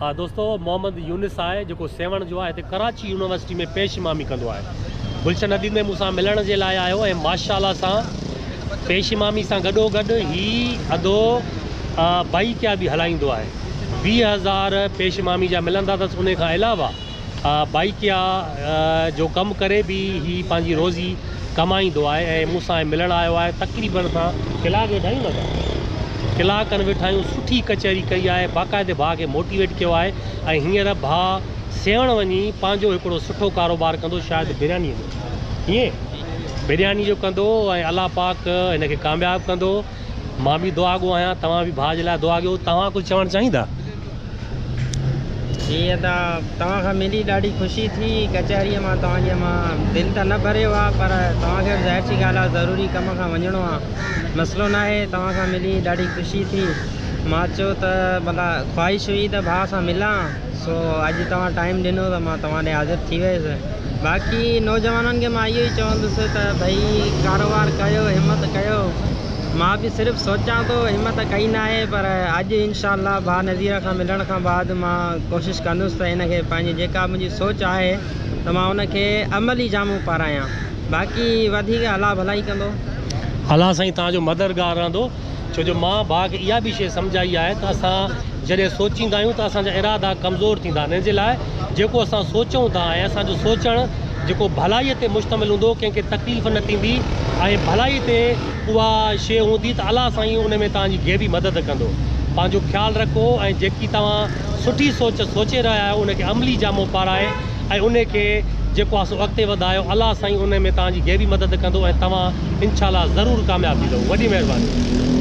دوستو محمد يونس آهي جيڪو سيوهڻ جو آهي هتي ڪراچي يونيورسٽي ۾ پيش امامي ڪندو آهي گلشن حديد ۾ مون سان ملڻ جي لاء آيو ۽ ماشاء الله سان پيش امامي سان گڏو گڏ هي ادو بائيڪيا به هلائيندو آهي 20,000 پيش امامي جا ملندا اٿس ان کان علاوه بائيڪيا جو ڪم ڪري به هي پنهنجي روزي ڪمائيندو آهي ۽ مون سان ملڻ آيو آهي تقريبن اسان ڪلاڪ ويٺا آهيون نه ڪلاڪ کن ويٺا آهيون سٺي ڪچهري ڪئي آهي باقاعدي ڀاء کي موٽيويٽ ڪيو آهي ۽ هينئر ڀاء سيوهڻ وڃي پنهنجو هڪڙو سٺو ڪاروبار ڪندو شايد برياني جو ائين برياني جو ڪندو ۽ الله پاڪ هن کي ڪامياب ڪندو مان به دعاگو آهيان توهان به ڀاء جي لاء دعا ڪيو توهان ڪجهه چوڻ چاهيندا. جي ادا توهان کان ملي ڏاڍي خوشي ٿي ڪچهريء مان توهان جي مان دل ته نه ڀريو آ پر توهان کي به ظاهر سي ڳالهه آ ضروري ڪم کان وڃڻو آ مسئلو ناهي توهان کان ملي ڏاڍي خوشي ٿي مان چيو ته ڀلا خواهش هئي ته ڀاء سان ملان سو اڄ توهان ٽائيم ڏنو ته مان توهان ڏي حاضر ٿي ويس باقي نوجوانن کي مان اهو ئي چوندس ته ڀئي ڪاروبار ڪيو همت ڪيو مان به صرف سوچان ٿو همت ڪئي ناهي پر اڄ انشاء الله ڀاء نذير کان ملڻ کان بعد مان ڪوشش ڪندس ته ان کي پنهنجي جيڪا منهنجي سوچ آهي ته مان ان کي عملي جامو پارايان باقي وڌيڪ الله ڀلائي ڪندو. الله سائين توهان جو مددگار رهندو ڇو جو مان ڀاء کي اها به شيء سمجهائي آهي ته اسان جڏهن سوچيندا آهيون ته اسان جا ارادا ڪمزور ٿيندا آهن ان جي لاء جيڪو اسان سوچون ٿا ۽ اسان جو سوچڻ جيڪو ڀلائي تي مشتمل هوندو ڪنهن کي تڪليف نه ٿيندي ۽ ڀلائي تي اها شيء هوندي ته الله سائين ان ۾ توهان جي غيبي مدد ڪندو پنهنجو خيال رکو ۽ جيڪي توهان سٺي سوچ سوچي رهيا آهيو ان کي عملي جامو پارائي ۽ ان کي جيڪو آهي سو اڳتي وڌايو الله سائين ان ۾ توهان جي غيبي مدد ڪندو ۽ توهان انشاء الله ضرور ڪامياب ٿيندؤ وڏي مهرباني.